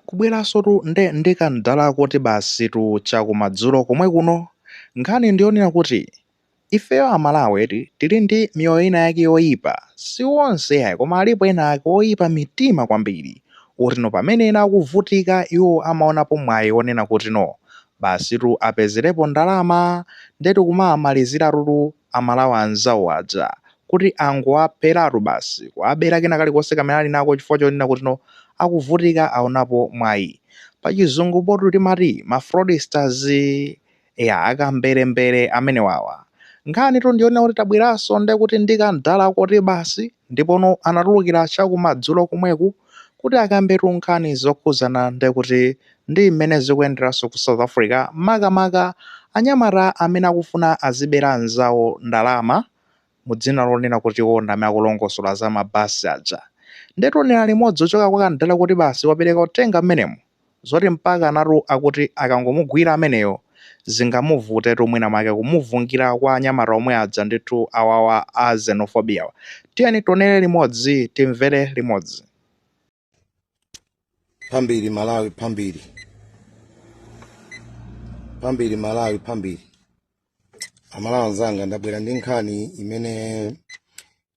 Kubweransotu nde ndi kamdala koti basitu chakumadzulo komwe kuno. Nkhani ndiyonena kuti ifeyo Amalawi eti tili ndi miyoyo ina yake yoyipa, si onse yayi koma alipo ena ake oyipa mitima kwambiri oti no pamene ena akuvutika iwo amaonapo mwayi wonena kuti no basitu apezerepo ndalama ndetu kumamaliziratutu Amalawi anzawo aja kuti angowapheratu basi, kuwabera kena kalikonse kamene ali nako chifukwa chonena kuti no akuvutika aonapo mwayi. Pachizungupotu timati ma fraudsters, eya akamberembere amenewawa. Nkhanitu ndiyonena kuti tabweranso ndekuti ndi kamdala koti basi ndipono anatulukira chakumadzulo komweku kuti akambetu nkhani zokhuzana ndekuti ndi mmene zikuyenderanso ku South Africa makamaka anyamata amene akufuna azibera anzawo ndalama mu dzina lonena kuti iwo ndi amene akulongosola za mabasi aja. Nde tionera limodzi kuchoka kwa kamdala koti basi wapereka uthenga mmenemu zoti mpakanatu akuti akangomugwira ameneyo zingamuvutetu mwina mwake kumuvungira kwa anyamata omwe aja ndithu awawa a xenophobia wa. Tiyeni tionere limodzi, timvere limodzi. Phambili Malawi phambili, phambili Malawi phambili. Amalawi anzanga, ndabwera ndi nkhani imene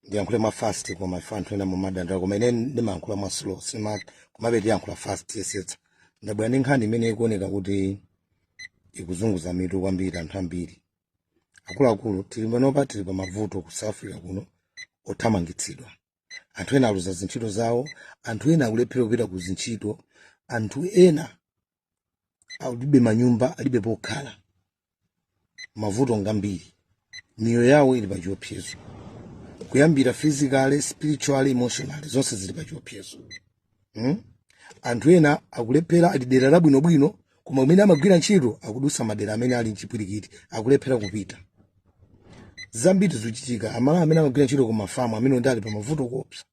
ndiyankhule mwa fast, koma ife anthu ena mumadandaula, koma ine ndimayankhula mwa slow sima, komabe tiyankhula fast yesetsa. Ndabwera ndi nkhani imene ikuoneka kuti ikuzunguza mitu kwambiri anthu ambiri. Akuluakulu, tili panopa tili pa mavuto ku South Africa kuno othamangitsidwa. Anthu ena aluza zintchito zawo, anthu ena akulephera kupita ku zintchito, anthu ena alibe manyumba, alibe pokhala. Mavuto ngambiri, miyoyo yawo ili pa chiopsezo, kuyambira physically, spiritually, emotionally, zonse zili pa chiopsezo. Anthu ena akulephera, ali dera labwinobwino, koma kumene amagwira ntchito akudusa madera amene ali mchipwirikiti, akulephera kupita. Zambiri zikuchitika. Amalawi amene amagwira ntchito ku mafamu amene ndi ali pa mavuto koopsa,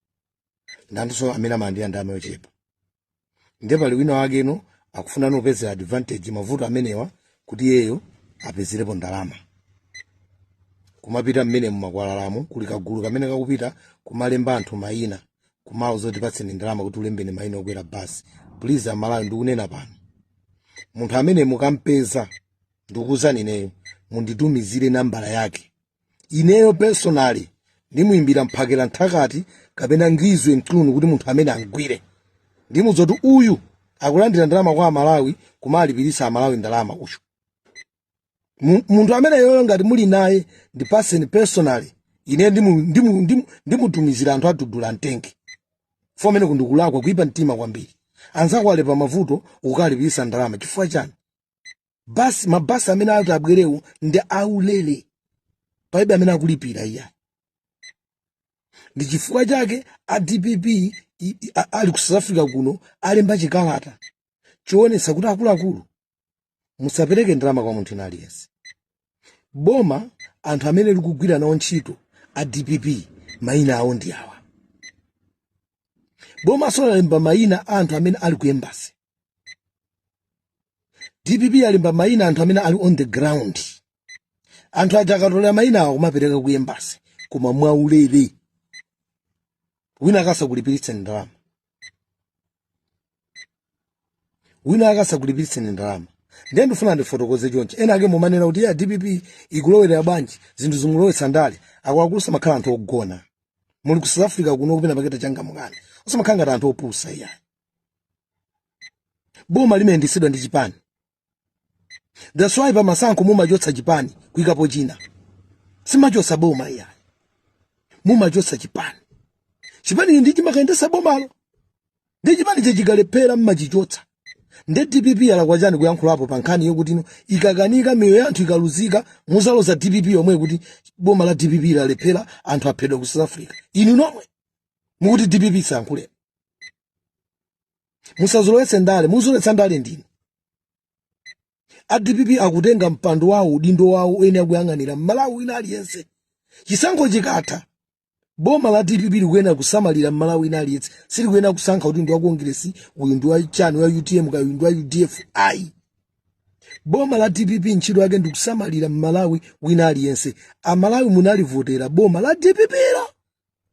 ndi anthunso amene amalandira ndalama yochepa. Ndiye pali wina wakeno akufuna nopezera advantage mavuto amenewa kuti iyeyo apezerepo ndalama, kumapita mmene mumakwalalamo kuli kagulu kamene kakupita kumalemba anthu mayina, kumauza kuti patseni ndalama kuti ulembeni mayina okwera basi. Please Amalawi, ndikunena pano, munthu amene mukampeza, ndikuwuzani ineyo, munditumizire nambala yake. Ineyo personally ndimuyimbira mphakira nthakati kapena ngizwe mchunu kuti munthu amene angwire, ndimuuza kuti uyu akulandira ndalama kwa Amalawi, kumalipirisa Amalawi ndalama uyu. Munthu amene yoyo ngati muli naye ndipaseni personally, ine ndimutumizira anthu adudula mtenge fomene kundikulakwa kuipa mtima kwambiri. Anzako ali pa mavuto, ukalipirisa ndalama chifukwa chani? Basi mabasi amene ati abwerewo ndi aulere, palibe amene akulipira iya. Ndi chifukwa chake a DPP ali ku South Africa kuno alemba chikalata choonetsa kuti akuluakulu musapereke ndalama kwa munthu ina aliyense. Boma, anthu amene likugwira nawo ntchito a DPP mayina awo ndi awa. Boma lalemba mayina a anthu amene ali ku embassy. DPP alemba mayina anthu amene ali on the ground. Anthu aja akatolera mayina awo kumapereka ku embassy, koma mwaulere, wina akasakulipiritseni ndalama, wina akasakulipiritseni ndalama. Ndiye ndifuna ndifotokoze chonchi. Ena ake mumanena kuti ya DPP ikulowerera bwanji zinthu zimulowetsa ndale. Akuluakulu, samakhala anthu ogona. Muli ku South Africa kuno kupena paketa changamukani, osamakhala ngati anthu opusa iya. Boma limayendetsedwa ndi chipani. That's why pamasankho mumachotsa chipani kuyikapo china. Simachotsa boma iya, mumachotsa chipani. Chipani ndi chimakayendetsa bomalo, ndi chipani chachikalephera mmachichotsa. Nde DPP alakwa chani kuyankhulapo pa nkhani yokuti ino ikakanika, miyoyo ya anthu ikaluzika, muzaloza DPP yomwe kuti boma la DPP lalephera, anthu aphedwa ku South Africa. Inu nomwe mukuti DPP sayankhule. Musazolowetse ndale, muzolowetsa ndale ndinu. A DPP akutenga mpando wawo, udindo wawo ene akuyang'anira Mmalawi wina aliyense. Chisankho chikatha, boma la DPP likuyenera kusamalira Mmalawi wina aliyense. Silikuyenera kusankha kuti ndi wa Congress uyu, ndi wa chani, wa UTM kaya uyu ndi wa UDF, ayi. Boma la DPP ntchito yake ndi kusamalira Mmalawi wina aliyense. Amalawi munalivotera boma la DPP la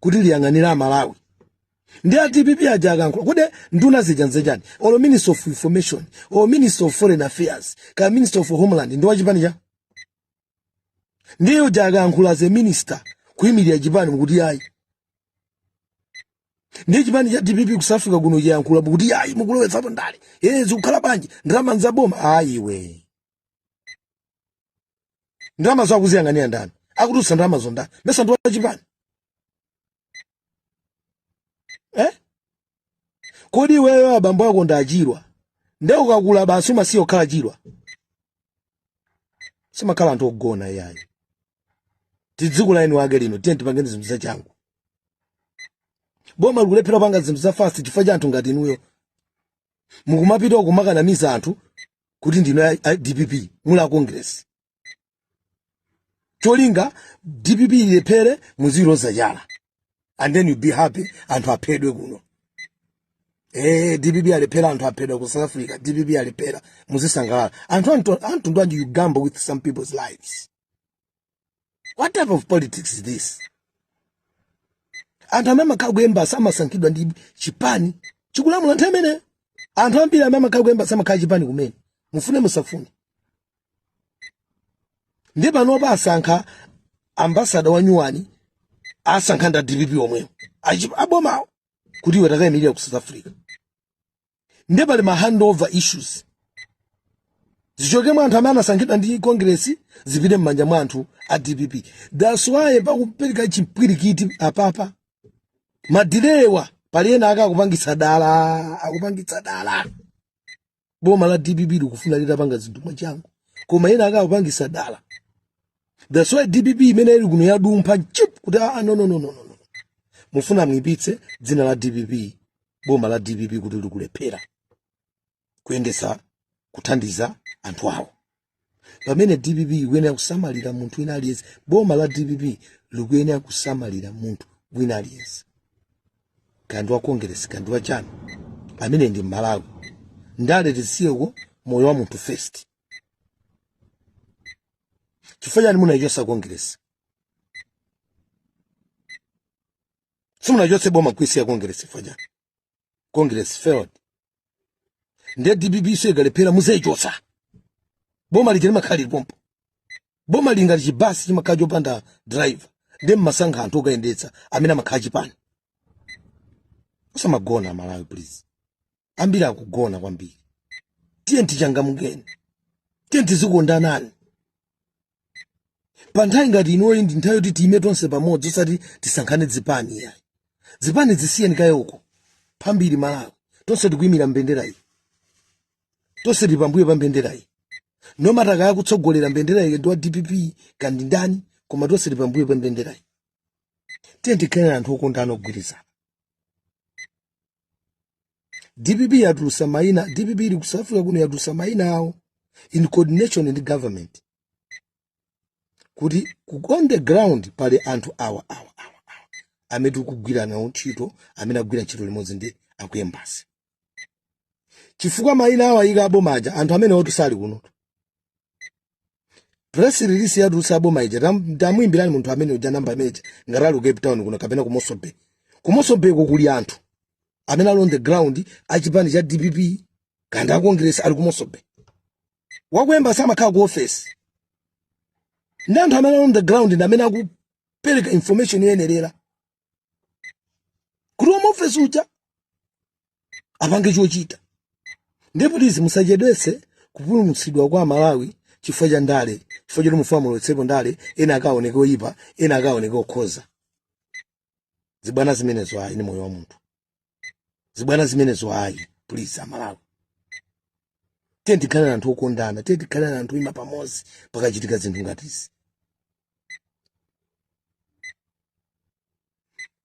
kuti liyang'anire Amalawi. Ndi a DPP aja akankhula kodi nduna zija nzechani? Olo Minister of Information or Minister of Foreign Affairs ka Minister of Homeland ndi wachipani cha ndiye uja akayankhula as a minister kuyimirira chipani mukuti ayi. Ndiye chipani cha DPP ku South Africa kuno chiyankhula mukuti ayi, mukulowetsapo ndale. Eh, zikukhala bwanji? Ndalama nzaboma. Ayiwe, ndalama zo akuziyang'anira ndani? Akutulutsa ndalamazo ndani? Mesa ndi wachipani, eh? Kodi iweyo abambo ako ndi achirwa, nde ukakula basi umasiya kukhala chirwa? Simakhala anthu ogona iyayi. Tidziko la eni wake lino, tiye tipangeni zinthu zachangu. Boma likulephera kupanga zinthu za fast chifukwa cha anthu ngati inuyo. Mukumapita kumakanamiza anthu kuti ndinu a DPP, muli a Congress. Cholinga DPP ilephere, muziloza chala and then you be happy. Anthu aphedwe kuno, eh, DPP alephera, anthu aphedwa ku South Africa, DPP alephera, muzisangalala. Anthu anthu anji, you gamble with some people's lives. What type of politics is this? Anthu amene amakhala ku embassy amasankhidwa ndi chipani chikulamula nthawi imene. Anthu ambiri amene amakhala ku embassy amakhala chipani kumene, mufune musafune. Ndi panopa asankha ambassador wa nyuwani, asankha nda DPP omwewo abomawo kuti iwe takayimirira ku South Africa. Ndiye pali ma handover issues, zichoke mwa anthu amene anasankhidwa ndi Congress zipite m'manja mwa anthu a DPP. That's why pakupereka chipwirikiti apapa, ma delay wa pali ena aka akupangitsa dala, akupangitsa dala. Boma la DPP likufuna litapanga zinthu mwachangu, koma ena aka akupangitsa dala. That's why DPP imene ili kuno yadumpha chip kuti ah, no, no, no, no, no. Mufuna muipitse dzina la DPP, boma la DPP, kuti likulephera kuyendetsa, kuthandiza anthu awo, pamene DPP ikuyenera kusamalira munthu wina aliyense. Boma la DPP likuyenera kusamalira munthu wina aliyense, kandi wa Congress, kandi wa chani, amene ndi Mmalawi. Ndale tisiyeko, moyo wa munthu first. Chifukwa chani munayichosa Congress? Simunachotse boma kuisiya Congress, chifukwa chani? Congress failed, ndiye DPP so ikalephera muzayichotsa. Boma lija limakhala lili pompo. Boma lingati chibasi chimakhala chopanda driver, ndiye mmasankha anthu okayendetsa amene amakhala chipani. Osamagona Malawi, please. Ambiri akugona kwambiri. Tiye tichangamukeni, tiye tizikondanani. Pa nthawi ngati inoyi ndi nthawi yoti tiyime tonse pamodzi, osati tisankhane zipani yayi. Zipani zisiyeni kaye uko, phambiri Malawi. Tonse tikuyimira mbendera iyi, tonse tili pambuyo pa mbendera iyi. No matter kaya kutsogolera mbendera iyi ndi wa DPP kandi ndani, koma tonse tili pambuyo pa mbendera iyi. Tiye tikhale anthu okondana, ogwirizana. DPP yatulusa mayina, DPP ili ku South Africa kuno yatulusa mayina awo in coordination ndi government kuti on the ground pali anthu awa, awa, awa, awa amene tikugwira nawo ntchito, amene agwira ntchito limodzi ndi aku embassy. Chifukwa mayina awo ayika aboma aja, anthu amene otu sali kuno. Press release yatulutsa aboma ija, tamuyimbirani munthu amene uja namba imeneja ngati ali ku Cape Town kuno kapena ku Mossel Bay. Ku Mossel Bay ko kuli anthu amene ali on the ground achipani cha DPP kandi a Congress ali ku Mossel Bay. Waku embassy amakhala ku office, ndi anthu amene ali on the ground ndi amene akupereka information yoyenerera kuti wa office uja apange chochita. Ndipo please, musachedwetse kupulumutsidwa kwa Malawi chifukwa cha ndale, chifukwa choti mufuna mulowetsepo ndale, ena akaoneke oyipa, ena akaoneke okhoza. Zibwana zimenezo ayi, ni moyo wa munthu. Zibwana zimenezo ayi, please. Amalawi, tiye tikhale anthu okondana, tiye tikhale anthu oyima pamodzi pakachitika zinthu ngati izi.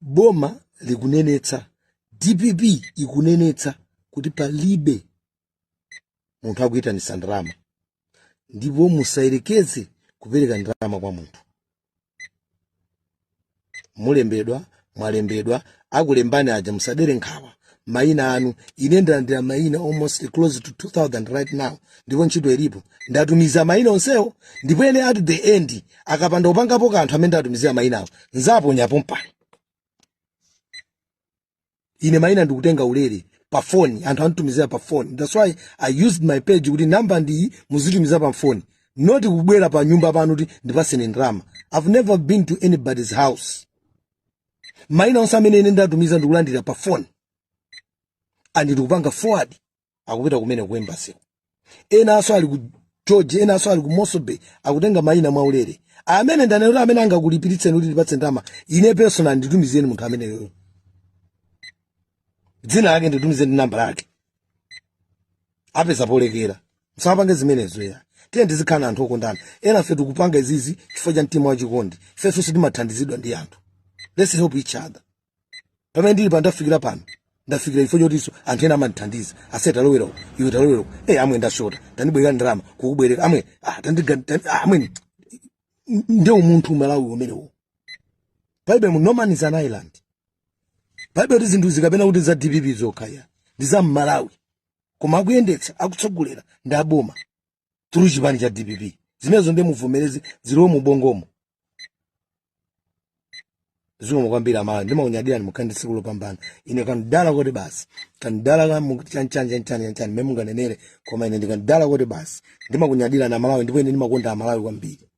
Boma likunenetsa, DPP ikunenetsa kuti palibe munthu akuyitanisa ndalama, ndipo musayerekeze kupereka ndalama kwa munthu. Mulembedwa, mwalembedwa, akulembani aja, musadere nkhawa. Mayina anu, ine ndalandira mayina almost close to 2000 right now, ndipo ntchito ilipo. Ndatumiza mayina onsewo, ndipo ene at the end akapanda kupangapo kanthu amene ndatumizira mayinawo, nzaponyapo mpano. Ine mayina ndikutenga ulere pa phone, anthu anditumizira pa phone. That's why I used my page kuti namba ndiyi, muzitumiza pa phone, not kubwera pa nyumba pano kuti ndipaseni ndalama. I've never been to anybody's house. Mayina onse amene ine ndatumiza ndikulandira pa phone and ndikupanga forward, akupita kumene ku embassy. Enanso ali ku George, enanso ali ku Mossel Bay, akutenga mayina mwaulere. Amene ndanena kuti amene angakulipiritseni kuti ndipatse ndalama, ine personal, nditumizeni munthu ameneyo dzina lake, nditumizeni namba lake, apeza polekera. Musapange zimenezo ya. Tiye ndizikhala anthu okondana. Ena fe tikupanga izizi chifukwa cha mtima wachikondi. Ifenso timathandizidwa ndi anthu. Let's help each other. Pamene ndili pano, ndafikira pano, ndafikira chifukwa chotinso anthu ena amandithandiza. Ase, talowera uku, iwe talowera uku. Eh, amwe, ndashota, tandibwereka ndalama, kukubwereka amwe. Ah, tandiga ah, amwe, ndiye umunthu Malawi umenewo. Palibe, no man is an island. Palibe kuti zinthu zikapena kuti za DPP zokha ya, ndi za Mmalawi, koma akuyendetsa, akutsogolera ndi aboma through chipani cha DPP. Zimenezo ndiye muvomereze, zilowe mubongomo. Zikomo kwambiri Amalawi, ndimakunyadirani. Mukhale ndi tsiku lopambana. Ine kandidala kuti basi, kandidala ka chanchani chanchani chanchani mmene munganenere, koma ine ndikandidala kuti basi. Ndimakunyadirani Amalawi, ndipo ine ndimakonda Amalawi kwambiri.